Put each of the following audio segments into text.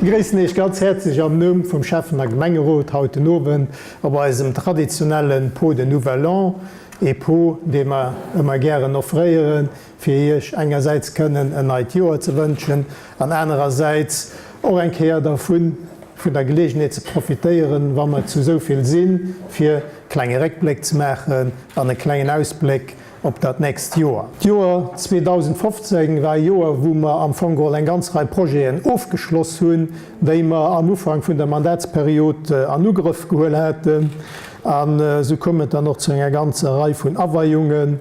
Begréissen Iech ganz häerzlech am Numm vum Schäffen a Gemengerot haut den Owend op eisem traditionelle Pot de Nouvel An, ee Pot, dee mer ëmmer gären offréieren, fir Iech engersäits kënnen en neit Joer ze wënschen an anerersäits och eng Kéier dervun, vun der Geleegenheet ze profitéieren, wa mer zu esou vill sinn, fir klenge Réckbléck ze maachen an e klengen Ausbléck op dat nächst Joer. D'Joer 2015 war e Joer, wou mer am Fong geholl eng ganz Rei Projeten ofgeschloss hunn, déi mer am Ufank vun der Mandatsperiod an Ugrëff gehuel haten. An esou koum et dann och zu enger ganzer Rei vun Aweiungen.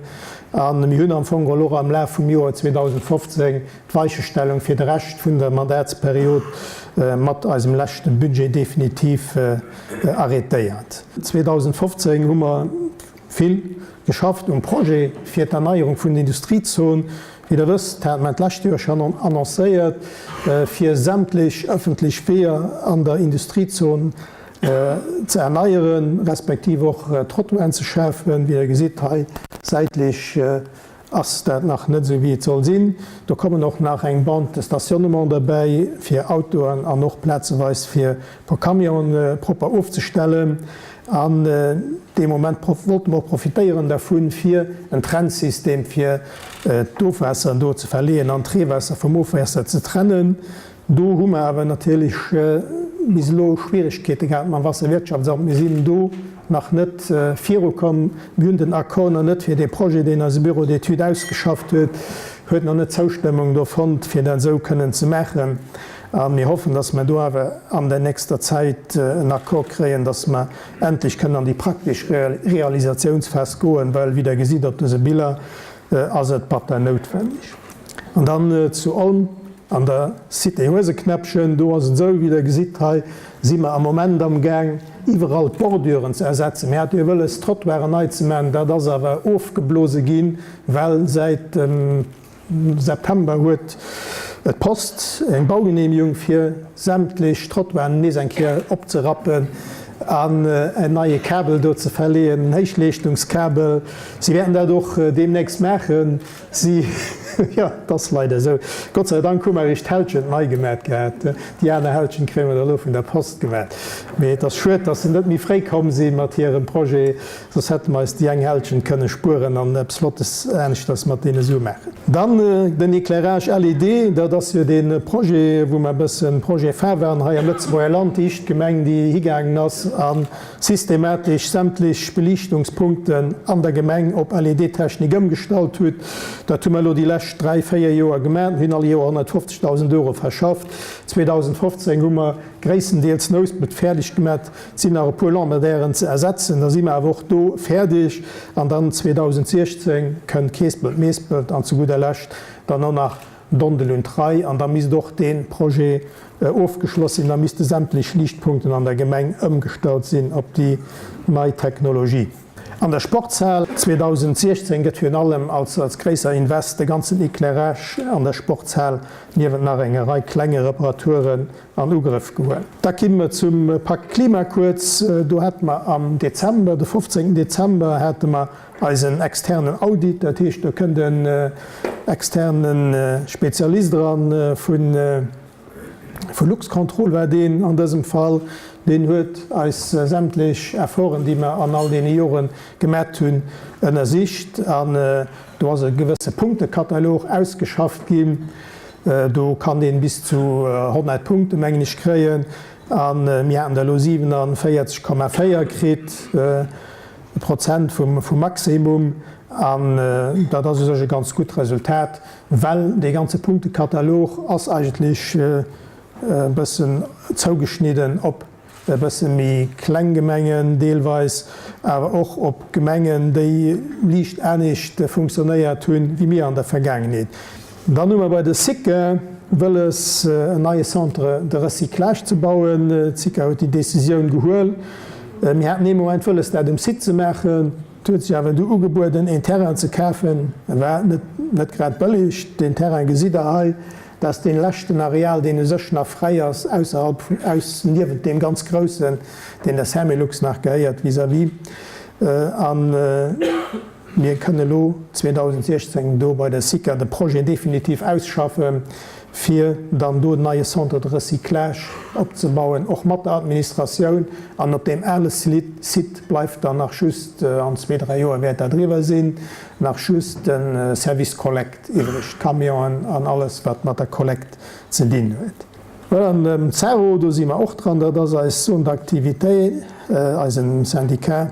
A mir hunn am Fong geholl och am Laf vum Joer 2015 d'Weichestellung fir de Rescht vun der Mandatsperiod mat eisem leschte Budget definitiv arrêtéiert. 2015 hu mer vill geschafft um Projet fir d'Erneierung vun der Industriezon. Wéi Der wësst, hate mer d'lescht Joer schonn annoncéiert, fir sämtlech ëffentlech Weeër an der Industriezon ze erneieren, respektiv och Trottoiren ze schafen. Wéi Der gesitt hei säitlech ass dat nach net esou wéi et soll sinn. Do kommen och nach eng Bande de stationnement derbäi fir Autoen an och plazeweis fir e puer Camionen propper ofzestellen. An dee Moment wollte mer och profitéieren dervun, fir en Trennsystem fir d'Ofwaasser do ze verleeën an d'Reewaasser vum Ofwaasser ze trennen. Do hu mer awer natierlech bis elo Schwierigkeete gehat mam Wasserwirtschaftsamt. Mir sinn do nach net virukomm. Mir hunn den Accord nach net fir dee Projet, deen eise Bureau d'études ausgeschafft huet, huet nach net d'Zoustëmmung do fonnt, fir dat esou kënnen ze maachen. A mir hoffen, dass mer do awer an der nächster Zäit en Accord kréien, dass mer endlech kënnen an déi praktesch Realisatiounsphas goen, well, wéi Der gesitt op dëse Biller, ass et batter noutwendeg. An dann zu Olm an der Cité Hueseknäppchen, do ass et esou, wéi Der gesitt hei, si mer am Moment amgaang, iwwerall d'Borduren ze ersetzen. Mir hate jo wëlles, d'Trottoiren nei ze maachen, dat ass awer ofgeblose ginn, well säit dem September huet d'Post eng Baugeneemegung fir sämtlech Trottoiren nees eng Kéier opzerappen an en neie Kabel do ze verleeën, en Héichleeschtungskabel. Si wäerten dat och deemnächst maachen. Si, jo, et ass leider esou. Gott sei Dank hu mer eréischt d'Hälschent nei gemat gehat. Déi aner Hälschent kréie mer da elo vun der Post gemat. Mee et ass schued, dass se net méi fréi komm si mat hirem Projet, soss hätte mer eis déi eng Hälschent kënne spueren an eppes Flottes aneschters mat deene Sue maachen. Dann den Éclairage LED, dat ass jo dee Projet, wou mer e bëssen Projet phare waren hei am Lëtzebuerger Land, déi éischt Gemeng, déi higaangen ass a systematesch sämtlech Beliichtungspunkten an der Gemeng op LED-Technik ëmgestallt hutt. Dat hu mer elo déi lescht dräi, véier Joer gemaach. Mir hunn all Joer 150.000 Euro verschafft. 2015 hu mer gréisstendeels Nouspelt fäerdeg gemaach. Et sinn nach e puer Lampadairen ze ersetzen, da si mer awer och do fäerdeg. An dann 2016 kënnt Keespelt, Meespelt an zu gudder Lescht dann och nach Dondel un d'Rei. An da misst och dee Projet ofgeschloss sinn, da misste sämtlech Liichtpunkten an der Gemeng ëmgestallt sinn op déi nei Technologie. An der Sportshal 2016 gëtt virun allem als als gréisser Invest de ganzen Éclairage an der Sportshal niewent nach enger Rei klenge Reparaturen an Ugrëff gehuel. Da kimme mer zum Pak Klima kuerz. Do hate mer am Dezember, de 15 Dezember hate mer eisen externen Audit. Dat heescht, do kënnt en externe Spezialist eran vu Vu Luxcontrol war deen an dësem Fall. Deen huet eis sämtlech Efforten, déi mer an all deene Jore gemat hunn, ënnersicht. An do ass e gewësse Punktekatalog ausgeschafft ginn. Do kann een bis zu 100 Punkte, mengen ech, kréien. A mir haten der elo 47,4 kritt, Prozent vum Maximum. An dat ass u sech e ganz gutt Resultat. Well dee ganze Punktekatalog ass eigentlech e bëssen zougeschnidden op e bësse méi kleng Gemengen deelweis, awer och op Gemengen, déi liicht anescht funktionéiert hunn wéi mir an der Vergaangenheet. Dann hu mer bei de SICA wëlles, en neie Centre de recyclage ze bauen. D'SICA huet déi Décisioun gehuel. Mir haten ee Moment wëlles, dat um Site ze maachen. Et huet sech awer du ugebueden, een Terrain ze kafen. E war net net grad bëlleg. Deen Terrain gesitt Der hei. Dat ass dee leschten Areal, deen u sech nach fräi ass, ausserhalb vun, aus, niewent deem ganz groussen, deen der Sermilux nach gehéiert, vis-à-vis. A mir kënne elo 2016 do bei der SICA de Projet definitiv ausschaffen. fir dann do en neie Centre de recyclage opzebauen, och mat der Administratioun. An op deem ale Site bleift dann nach just, an zwee, dräi Joer wäert dat eriwwer sinn, nach just de Service Collecte iwwreg, d'Camionen an alles, wat mat der Collecte ze dinn huet. Voilà, an dem CERO, do si mer och dran, dat ass eis Zone d'activité, eisen Syndicat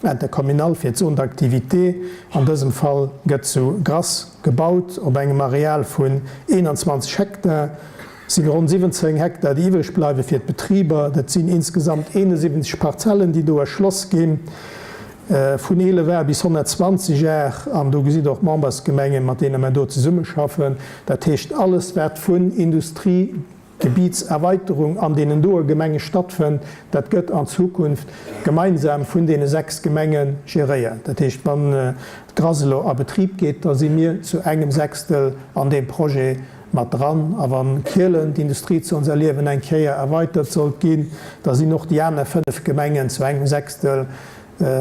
intercommunal fir d'Zone d'activité. An dësem Fall gëtt zu Grass gebaut op engem Areal vun 21 Hektar. Et sinn ronn 17 Hektar, déi iwwreg bleiwe fir d'Betriber. Dat sinn insgesamt 71 Parzellen, déi do erschloss ginn, vun 11 Ar bis 120 Ar. An do gesitt Der och d'Membersgemengen, mat deene mer do zesummeschaffen. Dat heescht, alles, wat vun Industrie, Gebietserweiterung an deenen doe Gemenge stattfënnt, dat gëtt an Zukunft gemeinsam vun deene 6 Gemenge geréiert. Dat heescht, wann d'Grass elo a Betrib geet, da si mir zu engem Sechstel an deem Projet mat dran. A wa Kielen, d'Industriezon Serliewen, eng Kéier erweitert sollt ginn, da sinn och déi aner 5 Gemengen zu engem Sechstel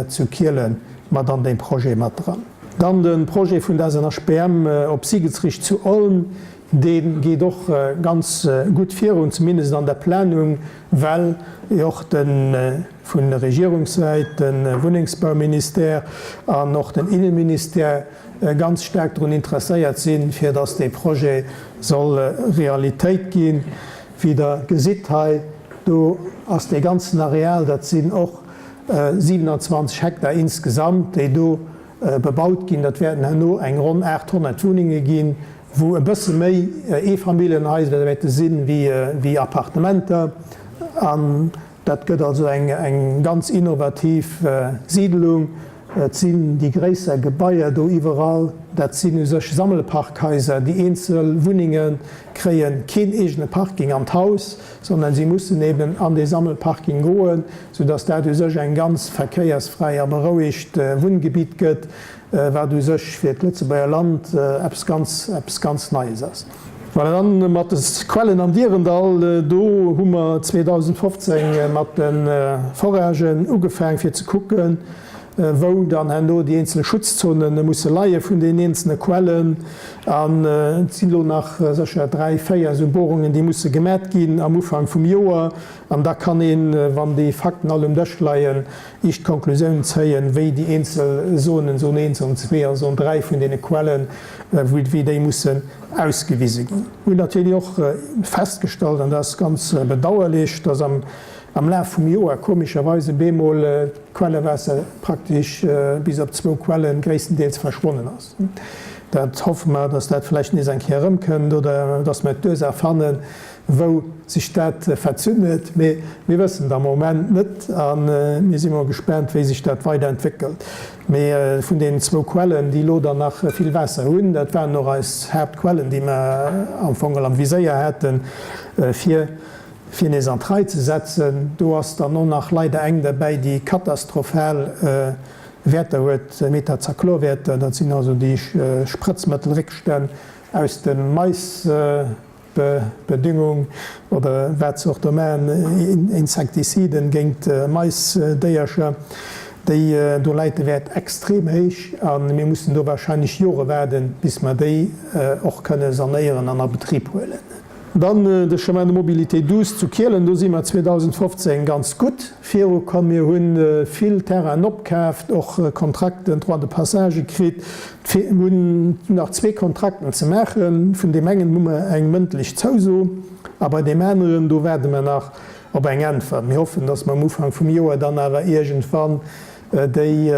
zu Kielen mat an deem Projet mat dran. Dann de Projet vun der SNHBM op Sigelsricht zu Olm. Dee geet och ganz gutt virun, zumindest an der Planung, well jo och de vun Regierungssäit, de Wunnengsbauministère an och den Inneministère ganz staark drun interesséiert sinn, fir datt dee Projet soll Realitéit ginn. Wéi Der gesitt hei, do ass dee ganzen Areal, dat sinn och 27 Hektar insgesamt, déi do bebaut ginn. Dat wäerten herno eng ronn 800 Wunnenge ginn, wou e bësse méi Eefamilljenhaiser wäerte sinn wéi Appartementer. An dat gëtt also eng ganz innovativ Siidlung. Et sinn déi gréisser Gebaier do iwwerall, dat sinn u sech Sammelparkhaiser. Déi eenzel Wunnenge kréie keen eegene Parking an d'Haus, sondern si mussen eben an dee Sammelparking goen, soudass dat u sech eng ganz verkéiersfräi a berouegt Wunngebitt gëtt, wat u sech fir d'Lëtzebuerger Land eppes ganz, eppes ganz Neies ass. Voilà, dann mat de Quellen am Dierendall, do hu mer 2015 mat de Foragen ugefaang fir ze kucken, wou dann herno déi eenzel Schutzzone musse leie vun deenen eenzelne Quellen. An et sinn elo nach sécher dräi, véier esou Bohrungen, déi musse gemat ginn am Ufank vum Joer. An da kann een, wann déi Fakten all um Dësch leien, éischt Konklusiounen zéien, wéi déi eenzel Zonen, Zon 1, Zon 2 a Zon 3 vun deene Quellen, wéi déi mussen ausgewise ginn. Mir hunn natierlech och festgestallt, an dat ass ganz bedauerlech, dass am Laf vum Joer komescherweis op eemol d'Quellewaasser praktesch bis op zwou Quellen gréisstendeels verschwonnen ass. Dat hoffe mer, dass dat vläicht nees eng Kéier erëmkënnt oder dass mer d'Ursaach fannen, wou sech dat verzunn huet, mee mir wëssen et am Moment net a mir si mol gespaant, wéi sech dat weider entwéckelt. Mee vun deenen zwou Quellen, déi elo dann nach vill Waasser hunn, dat waren och eis Haaptquellen, déi mer am Fong am Viséier haten, fir fir nees an d'Rei ze setzen, do ass dann och nach leider eng derbäi, déi katastrophal Wäerter huet, Metazachlorwäerter, dat sinn also déi Sprëtzmëttelréckstänn aus dem Mais. Bedüngung oder wat se och do maachen, Insektiziden géint Maisdéiercher, déi, do läit de Wäert extrem héich a mir mussen do wahrscheinlech Jore waarden, bis mer déi och kënne sanéieren an a Betrib huelen. Dann de Chemin de mobilité douce zu Kielen, do si mer 2015 ganz gutt virukomm. Mir hu vill Terrainen opkaaft, och Kontrakten, Droits de passage kritt. Mir hunn nach zwee Kontrakten ze maachen. Vun deem engen hu mer eng mëndlech Zouso a bei deem aneren, do waarde mer nach op eng Äntwert. Mir hoffen, datt mer am Ufank vum Joer dann awer iergendwann déi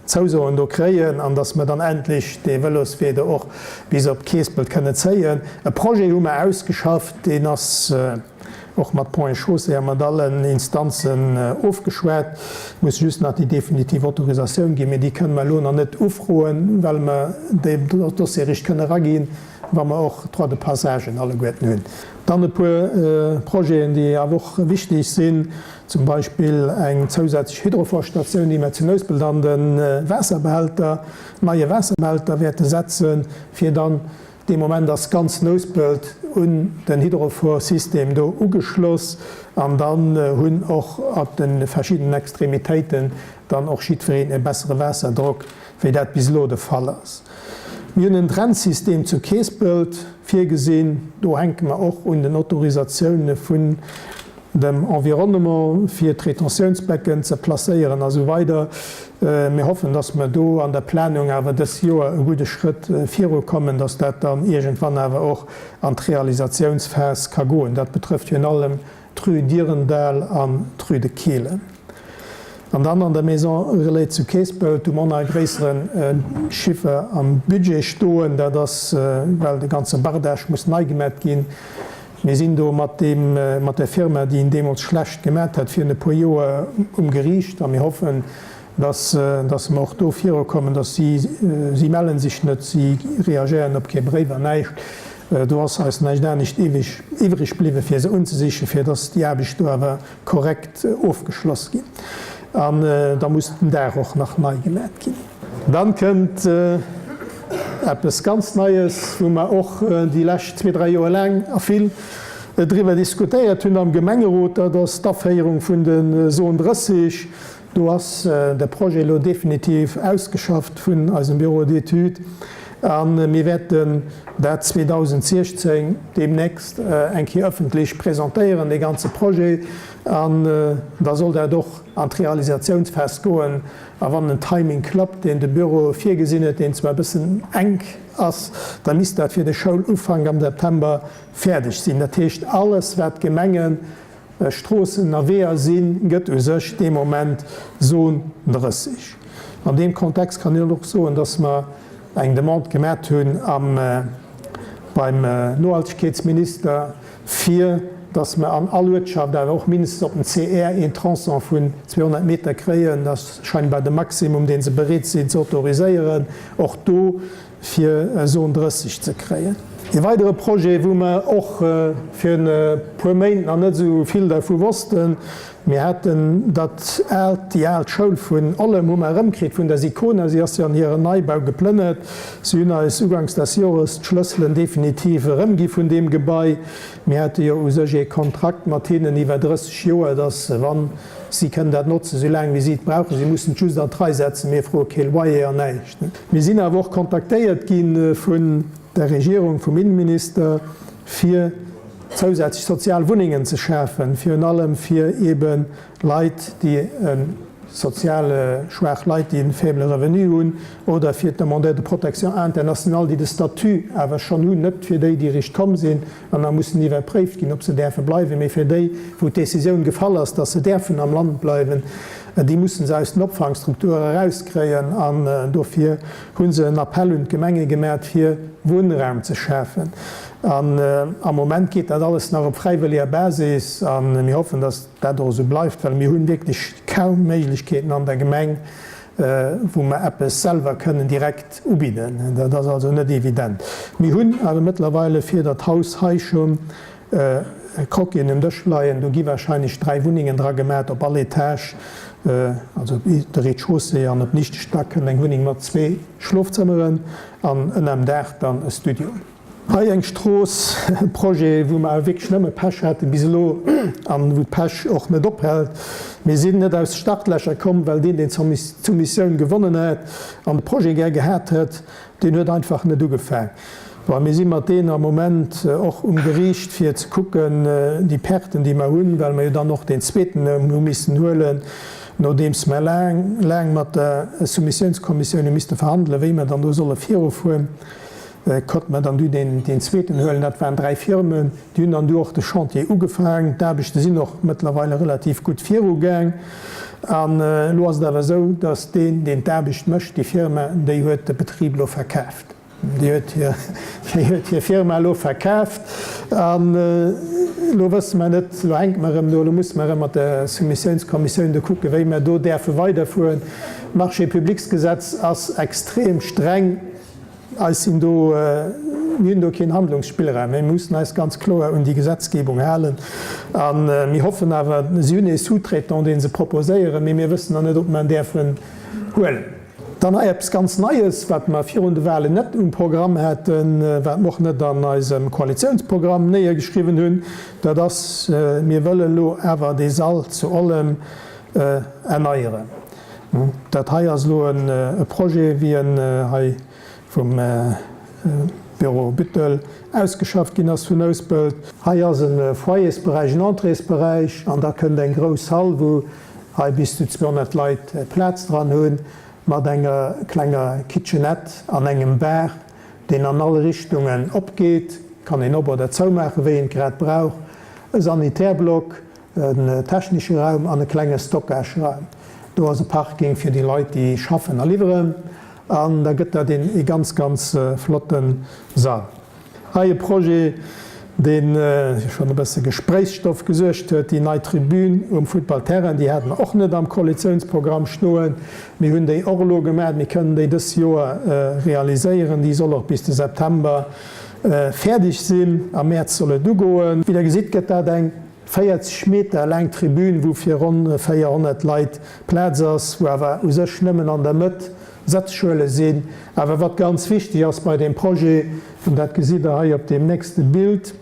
Zousoen do kréien an datt mer dann endlech dee Vëloswee do och bis op Keespelt kënne zéien. E Projet hu mer ausgeschafft, deen ass och mat Ponts et Chaussées a mat allen Instanzen ofgeschwat. Muss just nach déi definitiv Autorisatioun ginn, mee déi kënne mer elo nach net ufroen, well mer dee Dossier eréischt kënne eraginn, wa mer och d'Droits de passagen alleguerten hunn. Dann e puer Projeten, déi awer och wichtig sinn, zum Beispill eng zousätzlech Hydroforstatioun, déi mer zu Nouspelt an de Waasserbehälter, neie Waasserbehälter wäerte setzen, fir dann Dee Moment ass ganz Nouspelt un den Hydrofor-System do ugeschloss an dann hunn och op de verschiddenen Extremitéiten dann och jiddwereen e bessere Waasserdrock, wéi dat bis elo de Fall ass. Mir hunn en Trennsystem zu Keespelt virgesinn. Do hänke mer och un den Autorisatioune vun dem Environnement, fir d'Retentiounsbecken ze placéieren a sou weider. Mir hoffen, dass mer do an der Planung awer dës Joer e gudde Schrëtt virukommen, dass dat dann iergendwann awer och an d'Realisatiounsphas ka goen. Dat betrëfft virun allem d'Rue Direndal an d'Rue de Kehlen. An dann an der Maison Relais zu Keespelt, hu mer och nach e gréissere Chiffer am Budget stoen. Dat ass, well de ganze Bardage muss nei gemat ginn. Mir sinn do mat deem, mat der Firma, déi en deemools schlecht gemat hat, virun e puer Joer um Geriicht a mir hoffen, dass, dass mer och do virukommen, dass si, si melle sech net, si reagéieren op kee Bréif an näischt. Do ass eis näischt anescht iwweg, iwwreg bliwwen, fir se unzesichen, fir dass déi Aarbecht do awer korrekt ofgeschloss ginn. An da muss den Daach och nach nei gemat ginn. Dann kënnt eppes ganz Neies, wou mer och déi lescht zwee, dräi Joer laang a vill driwwer diskutéiert hunn am Gemengerot, dat ass d'Aféierung vun de Zone 30. Do ass de Projet elo definitiv ausgeschafft vun eisem Bureau d'études a mir wäerten dat 2016 deemnächst eng Kéier ëffentlech presentéieren, dee ganze Projet. An da soll dat och an d'Realisatiounsphas goen. A wann den Timing klappt, deen de Büro virgesinn huet, deen zwar e bëssen enk ass, da misst dat fir de Schoulufank am September fäerdeg sinn. Dat heescht, alles wat Gemenge Stroossen a Weeër sinn, gëtt u sech dee Moment Zone 30. An deem Kontext kann ech och soen, dass mer eng Demande gemat hunn am beim Nohaltegkeetsminister, fir dass mer an all Uertschaft awer och mindestens op dem CR een Tronçon vun 200 Meter kréien. Dat ass scheinbar de Maximum, dee se bereet sinn ze autoriséieren, och do fir Zone 30 ze kréien. Ee weidere Projet, wou mer och virun e puer Méint nach net esou vill dervu wossten, Mir haten dat aalt, déi al Schoul vun Ollem hu mer erëmkritt vun der Sicona. Si ass jo an hiren Neibau geplënnert. Si hunn eis uganks des Jores d'Schlësselen definitiv erëmgi vun deem Gebai. Mir hate jo u sech ee Kontrakt mat hinnen iwwer 30 Joer, dass wann si kënnen dat notzen, esou laang wéi si et brauchen, si mussen et just an d'Rei setzen, mir froe kee Loyer an näischt. Mir sinn awer och kontaktéiert gi vun der Regierung, vum Innenminister, fir zousätzlech sozial Wunnengen ze schafen, virun allem fir eebe Leit, déi e sozial schwaach Leit, déi e faible Revenu hunn, oder fir d'Demandeurs de protection internationale, déi de Statut awer schonn hunn, net fir déi, déi eréischt komm sinn an da mussen iwwerpréift ginn, ob se däerfe bleiwen, mee fir déi, wou d'Décisioun gefall ass, dass se däerfen am Land bleiwen, déi musse se aus den Opfangstrukture erauskréien. An dofir hu se en Appell un d'Gemenge gemat, fir Wunnraum ze schafen. An am Moment geet dat alles nach op fräiwëlleger Basis a mir hoffen, dass dat och esou bleift, well mir hunn wierklech kaum Méiglechkeeten an der Gemeng, wou mer eppes selwer kënnen direkt ubidden. Dat ass also net evident. Mir hunn awer mëttlerweile fir dat Haus hei schonn Croquisen um Dësch leien. Do gi wahrscheinlech 3 Wunnengen dra gemat op all Etage, also op de Rez-de-chaussée an op den éischte Stack kënnt eng Wunneng mat zwee Schlofzëmmeren an ënnerm Daach dann e Studio. Hei eng Strooss, e Projet, wou mer awer wierklech nëmme Pech hate bis elo an wou d'Pech och net ophält. Mir sinn net aus de Startlächer komm, well deen, deen d'Soumissioun gewonnen hat an de Projet gär gehat hätt, deen huet einfach net ugefaang. Bon, mir si mat deenen am Moment och um Geriicht, fir ze kucken, déi Perten, déi mer hunn, well mer jo dann och deen zweeten hu missen huelen, nodeems mer laang, laang mat der Soumissiounskommissioun hu misste verhandelen, wéi mer dann do solle virufueren. Konnte mer dann du deen zweeten huelen. Dat waren 3 Firmen, déi hunn dann du och de Chantier ugefaang. D'Aarbechte sinn och mëttlerweile relativ gutt virugaang. An elo ass et awer esou, datt deen, deen d'Aarbecht mécht, déi Firma, déi huet de Betrib elo verkaaft. Déi huet hir, déi huet hir Firma elo verkaaft. An elo wësse mer net, elo hänke mer erëm do, elo musse mer erëm mat der Soumissiounskommissioun do kucken, wéi mer do däerfe weiderfueren. D'Marchés-publics-Gesetz ass extrem streng. Eis sinn do, mir hunn do keen Handlungsspillraum, mir mussen eis ganz kloer un déi Gesetzgebung halen. A mir hoffen awer, si hunn ee Sous-traitant, dee se proposéieren, mee mir wëssen nach net, ob mer en däerfen huelen. Dann hei eppes ganz Neies, wat mer virun de Wahlen net um Programm haten, wat mer och net an eisem Koalitionsprogramm néiergeschriwwen hunn, dat ass, mir wëllen elo awer dee Sall zu Ollem erneieren. Dat hei ass elo e Projet, wéi en hei. vum Büro Büttel ausgeschafft ginn ass vun Nouspelt. Hei ass e Foyersberäich, en Entréesberäich an da kënnt eng grouss Hall, wou hei bis zu 200 Leit Plaz dran hunn, mat enger klenger Kitchenette an engem Bar, deen an all Richtungen opgeet, kann een op oder zoumaachen, wéi een et grad brauch, e Sanitärblock, en technesche Raum an e klenge Stockageraum. Do ass e Parking fir déi Leit, déi schaffen a liwweren. An da gëtt dat een ee ganz, ganz flotte Sall. Hei e Projet, dee schonn e bësse Gespréichsstoff gesuergt huet, déi nei Tribün um Futtballterrain. Déi hate mer och net am Koalitiounsprogramm stoen. Mir hunn déi och elo gemaach. Mir kënnen déi dës Joer realiséieren. Déi soll och bis de September fäerdeg sinn. Am Mäerz soll et ugoen. Wéi Der gesitt, gëtt dat eng 40 Meter laang Tribün, wou fir ronn 400 Leit Plaz ass, wou awer u sech nëmmen an der Mëtt Sëtzschuele sinn. Awer wat ganz wichteg ass bei deem Projet, an dat gesitt Der hei op deem nächste Bild,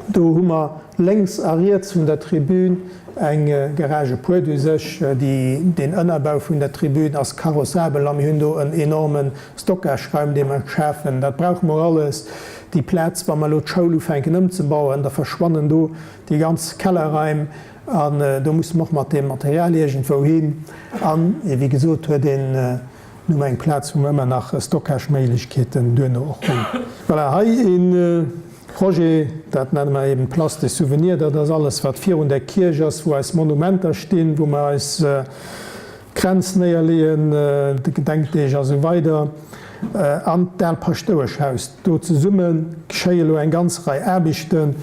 do hu mer lénks a riets vun der Tribün eng Garage Puert u sech. Déi, deen Ënnerbau vun der Tribün ass carrossabel a mir hunn do en enorme Stockageraum, dee mer schafen. Dat brauche mer alles. Déi Plaz, wa mer elo d'Schoul ufänken ëmzebauen, da verschwannen do déi ganz Kellerraim an do musse mer och mat deem Material iergendwou hin. An, wéi gesot, huet een nu mol eng Plaz, wou mer ëmmer nach Stockageméiglechkeeten duerno och hunn. Voilà, hei ee Projet, dat nenne mer eben Place des Souvenirs. Dat ass alles, wat virun der Kierch ass, wou eis Monumenter stinn, wou mer eis Kränz néierleeën, de Gedenkdeeg a sou weider an d'Aalt Paschtoueschhaus. Do zesumme geschéie lo eng ganz Rei Aarbechten.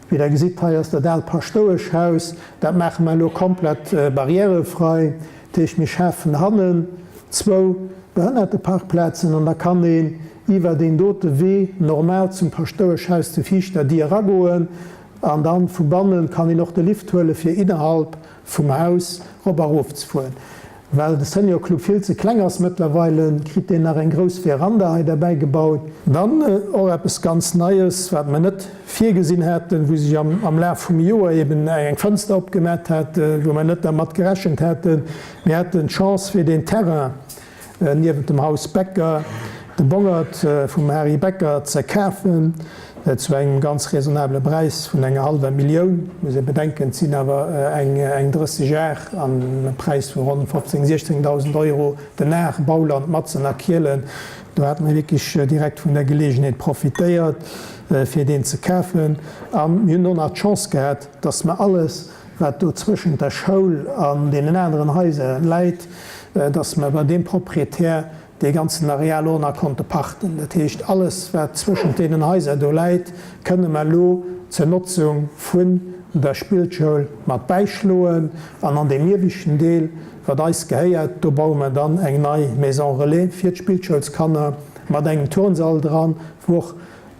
Wéi Der gesitt, hei ass dat aalt Paschtoueschhaus. Dat maache mer elo komplett barrièrefrei. Dat heescht, mir schafen hannen zwou Behënnerteparkplazen an da kann een iwwer deen dote Wee normal zum Paschtoueschhaus zu viischter Dier eragoen. An dann vu bannen kann een och de Lift huele fir innerhalb vum Haus rop a rof ze fueren. Well de Senior Club vill ze kleng ass mëttlerweile, kritt deen nach eng grouss Veranda hei derbäi gebaut. Dann och eppes ganz Neies, wat mer net virgesinn haten, wou sech am Laf vum Joer eben eng Fënster opgemat hat, wou mer net dermat gerechent haten. Mir haten d'Chance fir deen Terrain niewent dem Haus Becker, de Bongert vum Hari Becker ze kafen, zu engem ganz raisonnabele Präis vun enger hallwer Millioun. Muss ee bedenken, et sinn awer eng 30 Ar an e Präis vu ronn 15, 16.000 Euro den Ar, Bauland matzen a Kielen. Do hate mir wierklech direkt vun der Geleegenheet profitéiert, fir deen ze kafen. A mir hunn och nach d'Chance gehat, dass mer alles, wat do zwëschent der Schoul an deenen aneren Haiser läit, dass mer bei deem Proprietär dee ganzen Areal och nach konnte pachten. Dat heescht, alles, wat zwëschent deenen Haiser do läit, kënne mer elo zur Notzung vun der Spillschoul mat bäischloen. An an deem ieweschten Deel, wat eis gehéiert, do baue mer dann eng nei Maison relais fir d'Spillschoulskanner mat engem Turnsall dran, wou och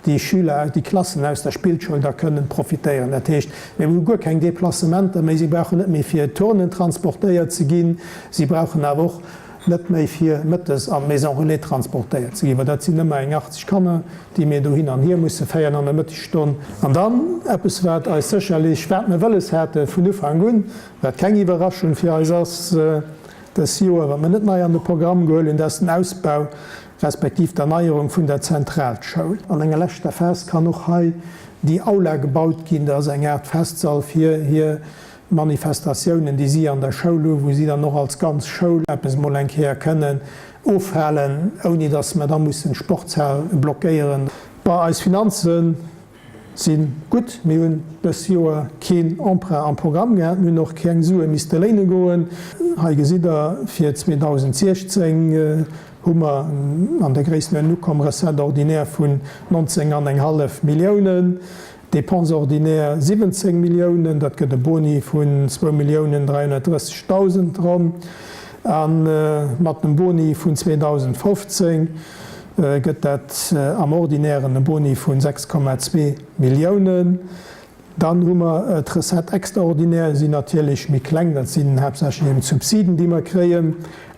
déi Schüler, déi Klassen aus der Spillschoul da kënnen profitéieren. Dat heescht, mir hu guer keng Déplacementer méi, si brauchen net méi fir Turnen transportéiert ze ginn, si brauchen awer och net méi fir mëttes an d'Maison relais transportéiert ze ginn, well dat sinn ëmmer eng 80 Kanner, déi mir do hin an hier musse féieren an der Mëttesstonn. An dann eppes, wat eis sécherlech, wat mir wëlles hate vun Ufank un, wat keng Iwwerraschung fir eis ass dës Joer, wat mir net nei an de Programm gehuel hunn, dat ass den Ausbau respektiv d'Erneierung vun der Zentralschoul. An enger leschter Phas kann och hei déi Aula gebaut ginn. Dat ass eng Aart Festsall fir hir Manifestatiounen, déi si an der Schoul hu, wou si dann och als ganz Schoul eppes emol eng Kéier kënnen ofhalen, ouni datt mer da mussen d'Sportshal blockéieren. Bon, eis Finanzen Si gutt. Mir hunn dës Joer keen Emprunt am Programm gehat. Mir hunn och keng Sue misste léine goen. Hei gesitt Der, fir 2016 hu mer an der Gréisstenuerdnung ukomm Recettes ordinaires vun 19 an eng hallef Milliounen, Dépenses ordinaires 17 Milliounen, dat gëtt e Boni vun zwou Milliounen 330.000 ronn. A mat dem Boni vun 2015 gëtt dat am Ordinären e Boni vu 6,2 Milliounen. Dann hu mer d'Recettes extraordinaires, déi sinn natierlech méi kleng, dat sinn haaptsächlech eben d'Subsiden, déi mer kréien.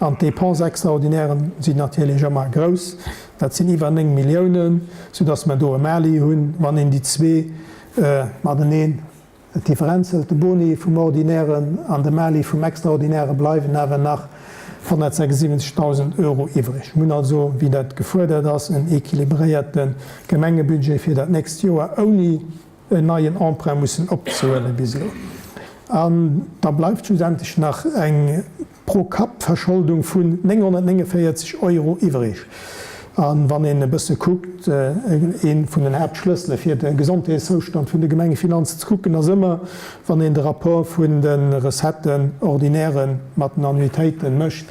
An d'Dépenses extraordinaires sinn natierlech ëmmer grouss, dat sinn iwwer 9 Milliounen, soudass mer do e Mali hunn, wann een déi zwee mateneen D'Differenz tëscht de Boni vum Ordinären an dem Mali vum Extraordinäre bleiwen awer nach. 176.000 Euro iwwreg. Mir hunn also, wéi dat gefuerdert ass, en équilibréierte Gemengebudget fir dat nächst Joer ouni en neien Emprunt mussen opzehuelen bis elo. An da bleift schlussendlech nach eng Pro-Kapp-Verscholdung vun 949 Euro iwwreg. A wann een e bësse kuckt, ee vun den Haaptschlëssele fir de Gesondheetszoustand vun de Gemengefinanzen ze kucken, ass ëmmer, wann een de Rapport vun de Recetten ordinairen mat den Annuitéiten mécht,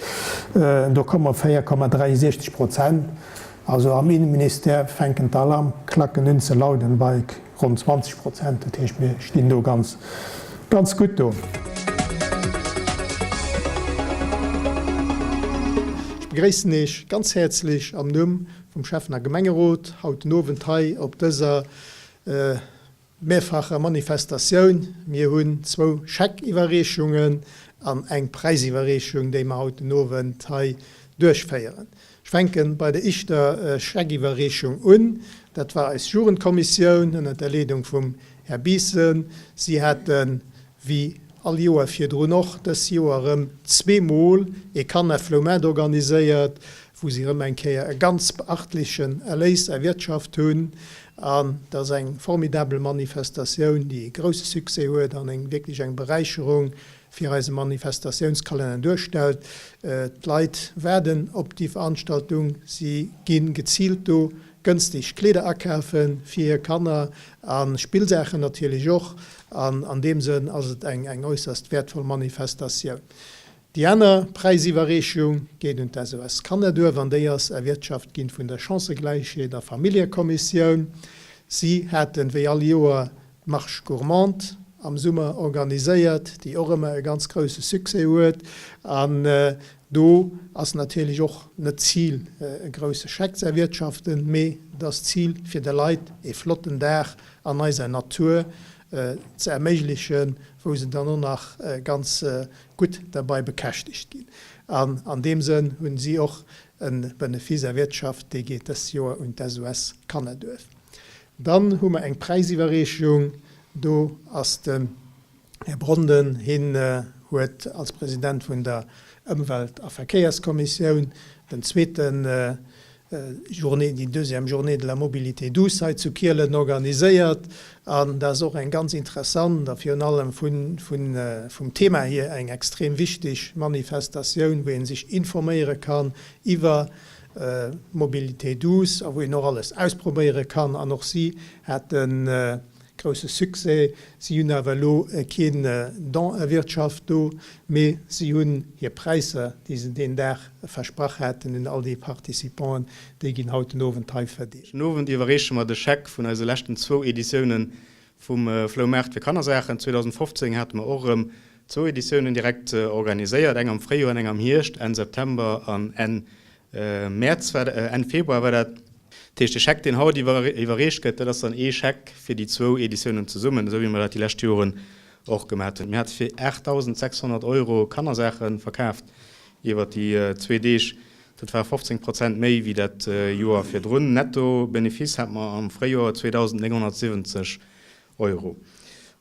do komme mer op 4,63 Prozent. Also am Innenministère fänken d'Alarmklacken un ze lauden bei ronn 20 Prozent. Dat heescht, mir stinn do ganz, ganz gutt do. Ech begréissen Iech ganz häerzlech am Numm vum Schäffen a Gemengerot haut den Owend hei op dëser mehrfacher Manifestatioun. Mir hunn zwou Scheckiwwerreechungen an eng Präisiwwerreechung, déi mer haut den Owend hei duerchféieren. Ech fänke bei der ischter Scheckiwwerreechung un. Dat war eis Jugendkommissioun ënnert der Leedung vum Här Biissen. Si haten, wéi all Joer virdrun och, dës Joer erëm zweemol ee Kannerfloumaart organiséiert, wou si erëm eng Kéier e ganz beachtlechen Erléis erwirtschaft hunn. An dat ass eng formidabel Manifestatioun, déi e grousse Succès huet an eng wierklech eng Beräicherung fir eise Manifestatiounskalenner duerstellt. D'Leit waarden op déi Veranstaltung, si gi geziilt do gënstig Kleeder akafe fir hir Kanner a Spillsaachen natierlech och. An an deem Sënn ass et eng äusserst wäertvoll Manifestatioun. Déi aner Präisiwwerreechung geet un d'SOS Kannerduerf an déi ass erwirtschaft ginn vun der Chancëgläichheet a Familljekommissioun. Si haten, wéi all Joer, d'Marche gourmande am Summer organiséiert, déi och ëmmer e ganz grousse Succès huet. An do ass natierlech och net d'Zil, e grousse Scheck ze erwirtschaften, mee et ass d'Zil, fir de Leit e flotten Dag an eiser Natur ze erméiglechen, wou se dann och nach ganz gutt derbei bekäschtegt ginn. An an deem Sënn hunn si och e Benefice erwirtschaft, dee geet dëst Joer un d'SOS Kannerduerf. Dann hu mer eng Präisiwwerreechung, do ass den Här Bronden, hien huet als President vun der Ëmwelt a Verkéierskommissioun den zweeten Journée, déi deuxième Journée de la mobilité douce hei zu Kielen organiséiert. An dat ass och eng ganz interessant a virun allem vum Thema hier eng extrem wichteg Manifestatioun, wou ee sech informéiere kann iwwer Mobilité douce a wou een och alles ausprobéiere kann. An och si hate grousse Succès. Si hunn awer elo keen Don erwirtschaft do, mee si hunn hir Präisser, déi se deen Dag versprach haten un all déi Participanten, déi ginn haut den Owend hei verdeelt. Den Owend iwwerreeche mer de Scheck vun eise leschten zwou Editiounen vum Floumaart fir Kannersaachen. 2015 hate mer och erëm zwou Editiounen direkt organiséiert, eng am Fréijoer an eng am Hierscht, Enn September an Enn Mäerz war, Enn Februar war dat. Dat heescht, de Scheck, deen haut iwwerreecht gëtt, dat ass dann ee Scheck fir déi zwou Editiounen zesummen, esou wéi mer dat déi lescht Joren och gemat hunn. Mir hate fir 8.600 Euro Kannersaache verkaaft iwwer déi zwee Deeg. Dat war 15 Prozent méi wéi dat Joer virdrun. Netto Benefice hate mer am Fréijoer 2.970 Euro.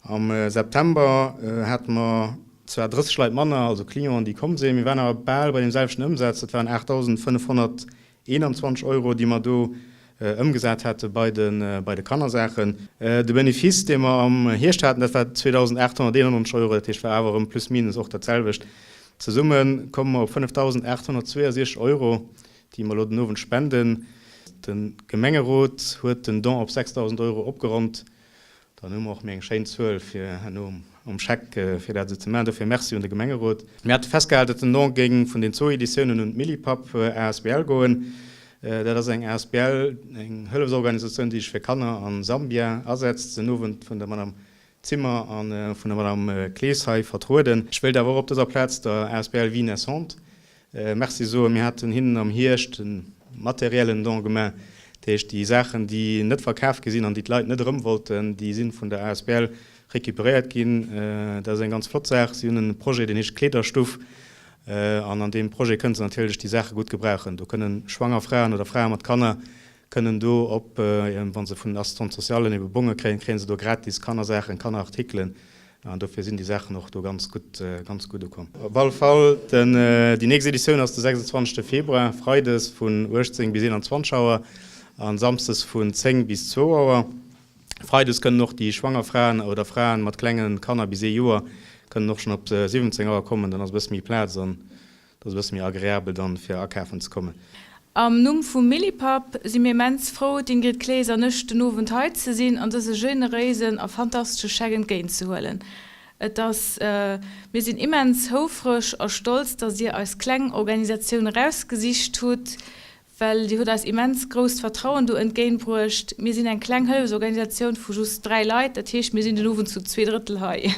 Am September hate mer zwar 30 Leit manner, also Clienten, déi komm sinn, mir waren awer bal bei deem selwechten Ëmsaz, dat waren 8.521 Euro, déi mer do ëmgesat hate bei de bei de Kannersaachen. De Benefice, dee mer am Hierscht haten, dat war 2.891 Euro, dat heescht war awer erëm plus minus och dat selwecht. Zesumme komme mer op 5.862 Euro, déi mer elo den Owend spenden. De Gemengerot huet den Don op 6.000 Euro opgeronnt. Dann hu mer och méi eng schéin Zuel fir herno um Scheck fir dat esou ze maachen. Dofir Merci un de Gemengerot. Mir hate festgehalen, datt den Don géing vun den zwou Editiounen un d'Millipap asbl goen. Dat ass eng asbl, eng Hëllefsorganisatioun, déi sech fir Kanner a Sambia asetzt. Den Owend vun der Madame Zimmer a vun der Madame Clees hei vertrueden. Ech wéilt awer och op dëser Plaz der asbl Vie Naissante Merci soen. Mir haten hinnen am Hierscht e materiellen Don gemaach. Dat heescht, déi Saachen, déi net verkaf gi sinn an déi d'Leit net erëm wollten, déi si vun der asbl recuperéiert ginn. Dat ass eng ganz flott Saach. Si hunn e Projet, deen heescht Kleederstuff. An an deem Projet kënne se natierlech déi Saache gutt gebrauchen. Do kënne schwanger Fraen oder Frae mat Kanner kënnen do op, wa se vun den Assistante socialen ebe Bonge kréien, kréie se do gratis Kannersaachen, Kannerartikelen. An dofir sinn déi Saachen och do ganz gutt, ganz gutt ukomm. Op alle Fall, den, déi nächst Editioun ass de 26. Februar, freides vun 18 bis 21 Auer an samsdes vun 10 bis zwou Auer. Freides kënnen och déi schwanger Fraen oder Fraen mat klenge Kanner bis ee Joer kënnen och schonn op 17 Auer kommen, dann ass e bësse méi Plaz an et ass e bësse méi agreabel dann fir akafen ze kommen. Am Numm vum Millipap si mir immens frou, d'Ingrid Clees an ech, den Owend hei ze sinn an dëse generéisen a fantastesche Scheck entgéintzehuelen. Et ass, mir sinn immens houfreg a stolz, dass Dir eis kleng Organisatioun erausgesicht hutt, Well Dir hutt eis immens grousst Vertrauen do entgéintbruecht. Mir sinn eng kleng Hëllefsorganisatioun vu just 3 Leit, dat heescht, mir sinn den Owend zu 2 Drëttel hei.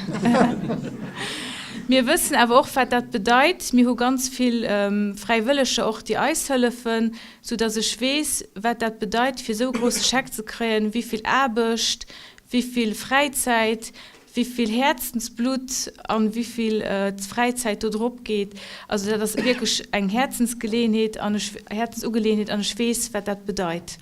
Mir wëssen awer och, wat dat bedeit. Mir hu ganz vill Fräiwëlleger och, déi eis hëllefen, soudass ech weess, wat dat bedeit, fir esou e grousse Scheck ze kréien, wéi vill Aarbecht, wéi vill Fräizäit, Wéi vill Häerzensblutt an wéi vill Fräizäit do drop geet. Also dat ass wierklech eng Häerzensgeleeënheet an ech, Häerzensugeleeënheet an ech weess, wat dat bedeit.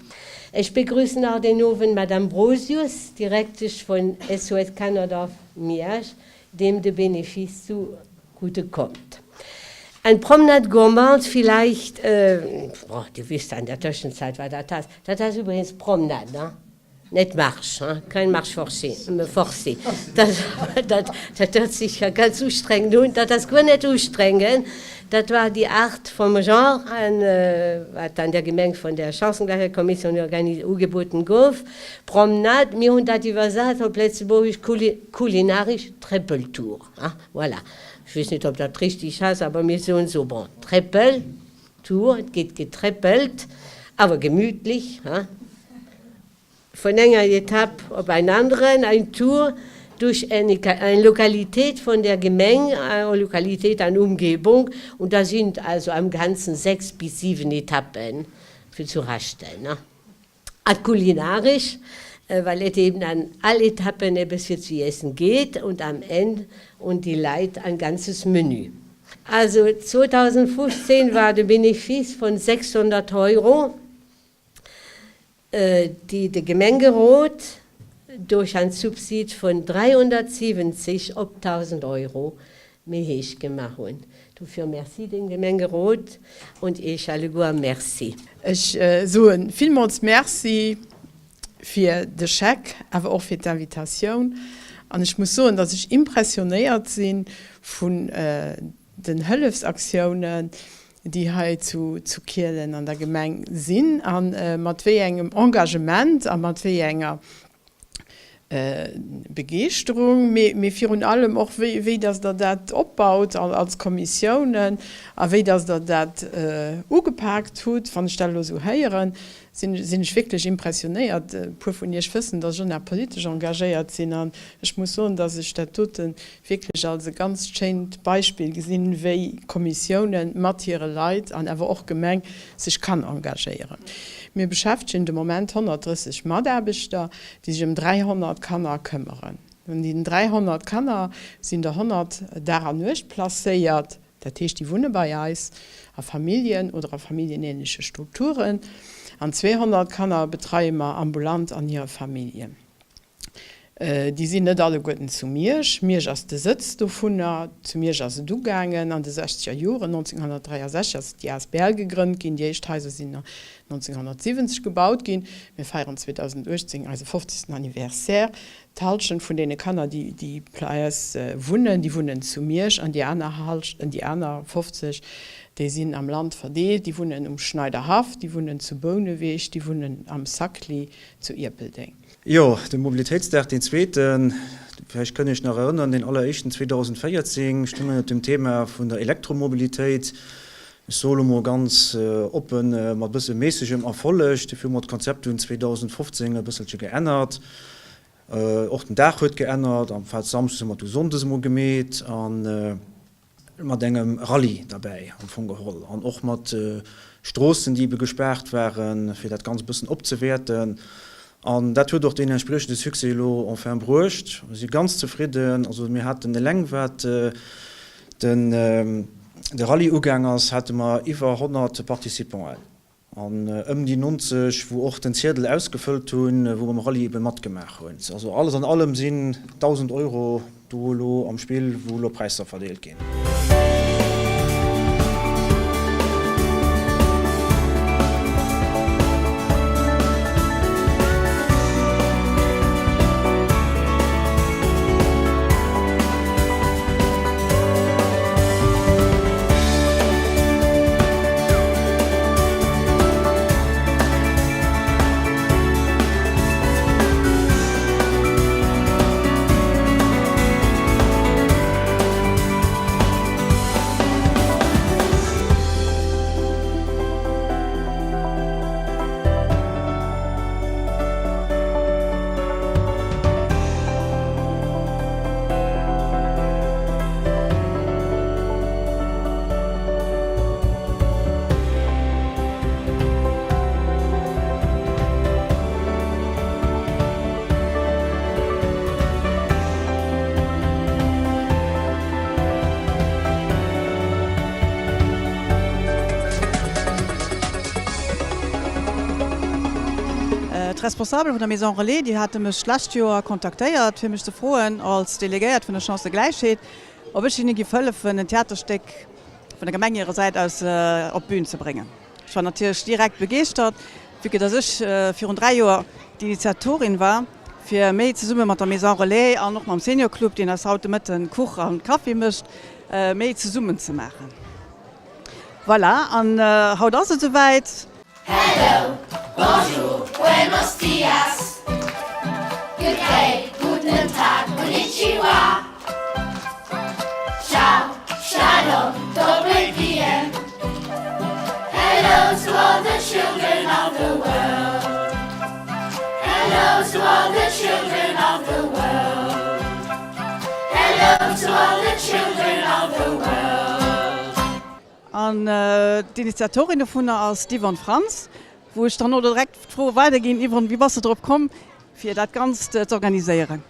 Ech begrüssen nach den Owend Madame Brosius, Direktesch vun SOS Kannerdorf Miersch, deem de Benefice zu gute kommt. Eng Promenade gourmande vielleicht, bon, Dir wisst an der Tëschenzäit wat dat ass. Dat ass übrigens Promenade, ne? Net Marsch, hein, kein Marsch forcé, forcé. Dat, dat, dat hört sich ja ganz ustrengend un. Dat ass guer net ustrengend. Dat war déi Art vum Genre, an, wat an der Gemeng vun der Chancengleichheitskommission organi ugeboten gouf. Promenade, mir hunn dat iwwersat op Lëtzebuergesch, kuli kulinarisch Tréppeltour, hein, voilà. Ech weess net, ob dat richtig ass, awer mir soen esou, bon, Tréppeltour, et gétt getréppelt, awer gemütlich, hein. Vun enger Etapp op ein anderen, ein Tour durch eine eng Lokalität von der Gemeng, eine Lokalität an Umgebung, und da sind also am Ganzen 6 bis 7 Etappen fir zu raschten. A kulinarisch, well et eben an all Etappen eppes fir zu iessen geet und am Enn und déi Leit ein ganzes Menü. Also 2015 war de Benefice von 600 Euro. déi de Gemengerot duerch en Subsid vun 370 op 1.000 Euro méi héich gemaach hunn. Dofir Merci dem Gemengerot und Iech alleguer Merci. Ech soe villmools Merci fir de Scheck, awer och fir d'Invitatioun. An ech muss soen, dass ech impressionéiert si vun den Hëllefsaktiounen, déi hei zu Kielen an der Gemeng sinn a mat wéi engem Engagement a mat wéi enger Begeeschterung, mee virun allem och wéi dass Der dat opbaut als Kommissiounen a wéi dass Der dat ugepaakt hutt. Wann ech dat elo esou héieren, sinn ech wierklech impressionéiert. E puer vun Iech wëssen, dass ech och nach politesch engagéiert sinn an ech muss soen, dass ech dat dote wierklech als e ganz schéint Beispill gesinn, wéi Kommissiounen mat hire Leit an awer och Gemeng sech kann engagéieren. Mir beschäftegen de Moment 130 Mataarbechter, déi sech ëm 300 Kanner këmmeren. Vun deenen 300 Kanner sinn der 100 Dag an Nuecht placéiert, dat heescht déi wunne bei eis a Familljen oder a familljenähnleche Strukturen, an 200 Kanner betreie mer ambulant an hire Familljen. Déi sinn net alleguerten zu Miersch. Miersch ass de Sëtz dovunner. Zu Miersch ass et ugaangen an de sechzeger Joren. 1963 ass déi asbl gegrënnt ginn. Déi éischt Haiser sinn 1970 gebaut ginn. Mir feieren 2018 eise fofzegsten Anniversaire. D'Hallschent vun deene Kanner, déi bei eis wunnen, déi wunnen zu Miersch an déi aner Hallschent, déi aner 50, déi sinn am Land verdeelt. Déi wunnen um Schneiderhaff, déi wunnen zu Bouneweg, déi wunnen am Saclay zu Ierpeldeng. Jo, de Mobilitéitsdag, deen zweeten, vläicht kënnt Iech nach erënnern, deen alleréischten 2014 stoung ënnert dem Thema vun der Elektromobilitéit. Ech soe lo mol ganz oppen, mat e bësse méissegem Erfolleg. Dofir hu mer d'Konzept dunn 2015 e bësselche geännert. Och den Dag huet geännert, amplaz samschdes hu mer et du sonndes emol gemeet. An. Mat engem Rallye derbäi am Fong geholl an och mat Stroossen, déi ebe gespaart waren, fir dat Ganzt e bëssen opzewäerten. An dat huet och deen entspriechende Succès elo enfin bruecht. Mir si ganz zefridden. Also mir haten eleng, wat den de Rallye ugaang ass, hate mer iwwer 100 Participanten. An ëm déi 90, wou och den Ziedel ausgefëllt hunn, wou beim Rallye ebe matgemaach hunn. Also alles an allem sinn 1.000 Euro. do elo am Spill, wou elo Präisser verdeelt ginn. D'Responsabel vun der Maison Relais, déi hate mech d'lescht Joer kontaktéiert, fir mech ze froen, als Delegéiert vun der Chancëgläichheet, ob ech hinne giff hëllefen, en Theaterstéck vun der Gemeng hirer Säit aus op d'Bün ze bréngen. Ech war natierlech direkt begeeschtert, vue que dass ech virun 3 Joer d'Initiatorin war, fir méi zesumme mat der Maison Relais an och mam Senior Club, deen eis haut de Mëtten Kuch an Kaffi mécht, méi zesummen ze maachen. Voilà, an haut ass et esouwäit. Hello, bonjour, buenos dias, good day, guten Tag, konnichiwa, ciao, shalom, dobry dien, hello to all the children of the world, hello to all the children of the world, hello to all the children of the world. An d'Initiatorin dovunner ass d'Yvonne Frantz, wou ech dann och direkt d'Fro weiderginn, Yvonne, wéi bass de drop komm, fir dat Ganzt z'organiséieren?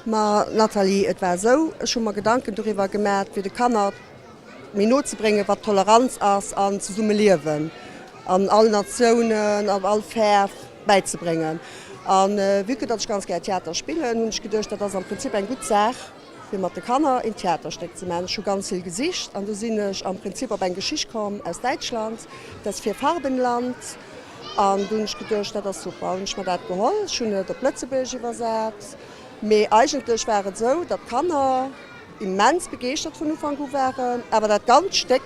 Ma Nathalie, et war esou, ech hu mer Gedanken doriwwer gemat, fir de Kanner méi no ze bréngen, wat Toleranz ass an Zesummeliewen an all Natiounen, an all Fäerf bäizebréngen. A vue que datt ech ganz gär Theater spillen, hunn ech geduecht, dat ass am Prinzip eng gutt Saach, fir mat de Kanner een Theaterstéck ze maachen. Ech hu ganz vill gesicht an du sinn ech am Prinzip op eng Geschicht komm aus Däitschland, Das Vierfarbenland. An du hunn ech geduecht, dat ass super. Hunn ech mer dat geholl. Ech hunn et op Lëtzebuergesch iwwersat. Mee eigentlech war et esou, datt d'Kanner immens begeeschtert vun Ufank u waren, awer dat ganzt Stéck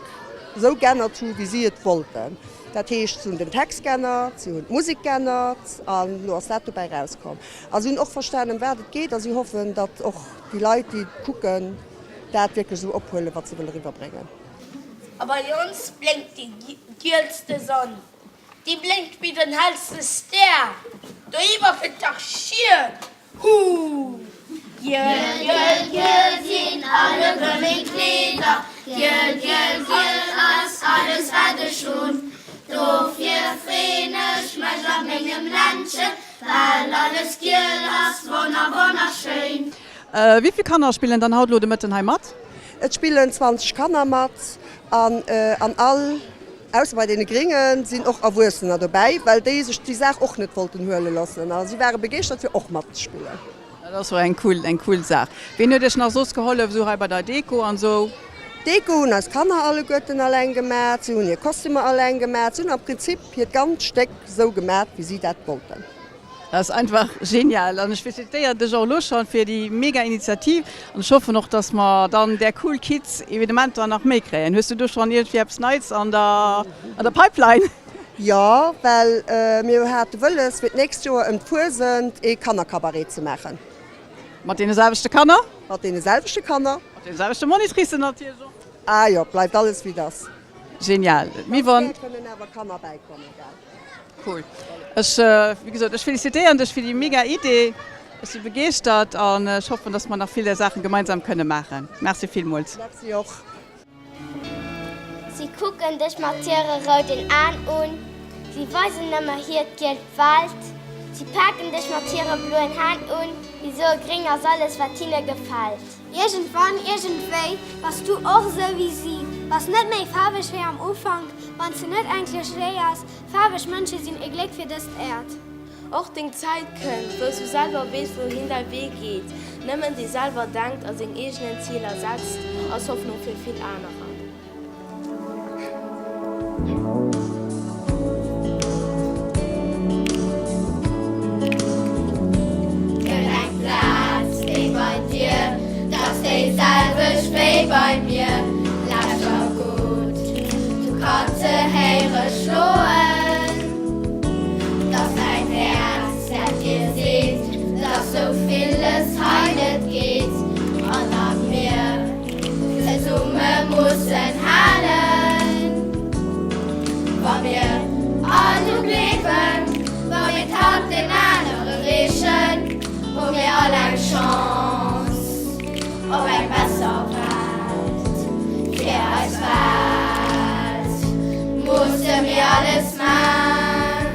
esou g'ännert hu wéi si et wollten. Dat heescht, si hunn den Text g'ännert, si hunn d'Musek g'ännert an elo ass dat dobäi rauskomm. A si hunn och verstan, ëm wat et geet a si hoffen, datt och déi Leit, déi et kucken, dat wierklech esou ophuelen, wat se wëlle eriwwerbréngen. A bei ons blénkt déi gielste Sonn, déi blénkt wéi den hellste Stär, dohiwwer kënnt dach Schied, Hu! Giel, giel, giel sinn alleguer meng Kleeder, giel, giel, giel ass alles wat ech hunn. Dofir freen ech mech a mengem Ländchen, well alles giel ass, wonner, wonnerschéin. Wéi vill Kanner spillen dann haut elo de Mëtten hei mat? Et spillen 20 Kanner mat an an all. Ausser bei deene Gréngen sinn och Erwuessener dobäi, well déi sech déi Saach och net wollten huele loossen a si ware begeeschtert fir och matzespillen. Dat ass jo eng cool, eng cool Saach. Ween huet iech nach soss gehollef esou hei bei der Deko an esou? D'Deko hunn eis Kanner alleguerten alleng gemat, si hunn hir Kostümer alleng gemat, si hunn am Prinzip hiert ganzt Stéck esou gemat wéi si dat wollten. Dat ass einfach genial an ech felicitéieren dech och elo schon fir déi mega Initiativ an ech hoffen och dass mer dann där cool Kids Evenementer nach méi kréien. Hues du do schon iergendwéi eppes Neits an der an der Pipeline? Jo, well mir hate wëlles fir d'nächst Joer ëm d'Fuesent ee Kannercabaret ze maachen. Mat deene selwechte Kanner? Mat deene selwechte Kanner. Mat deene selwechte Monitricen natierlech och. Ah jo, bleift alles wéi et ass. Genial, Yvonne. Ganz gär kënnen awer Kanner bäikommen, gell? Cool. Ech, wéi gesot, ech felicitéieren dech fir déi mega Idee. Ech si begeeschtert an ech hoffen, dass mer nach vill där Saachen gemeinsam kënne maachen. Merci villmools. Merci och. Si kucken dech mat hire rouden Aen un, si weisen nëmme hiert gielt Welt. Si paken dech mat hire bloen Hänn un, si soe gréng ass alles wat hinne gefält. Iergendwann, iergendwéi bass du och esou wéi si, bass net méi faarweg wéi am Ufank, wann s de net eng Klischee ass, faarweg Mënsche sinn e Gléck fir dëst Äerd. Och deng Zäit kënnt, wou s du selwer weess, wouhin däi Wee geet. Nëmmen dee selwer denkt a seng eegenen Ziler setzt, ass Hoffnung fir vill anerer. Gëtt eng Plaz déi bei dir, t'ass déi selwecht wéi bei mir. Lauschter gutt, du kanns se héiere schloen. T'ass däin Häerz, dat dir seet, dass sou villes hei net geet an datt mir zesumme mussen halen. Wa mir all dru gleewen, wa mir d'Hand deem anere reechen, hu mir all eng Chance op eng besser Welt. Fir eis Welt musse mir alles man.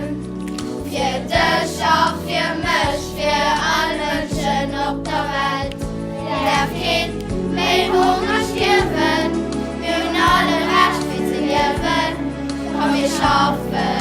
Fir dech a fir mech, fir all Mënschen op der Welt. Däerf keen méi hongreg stierwen, mir hunn all e Recht fir ze liewen. Komm mir schaffen.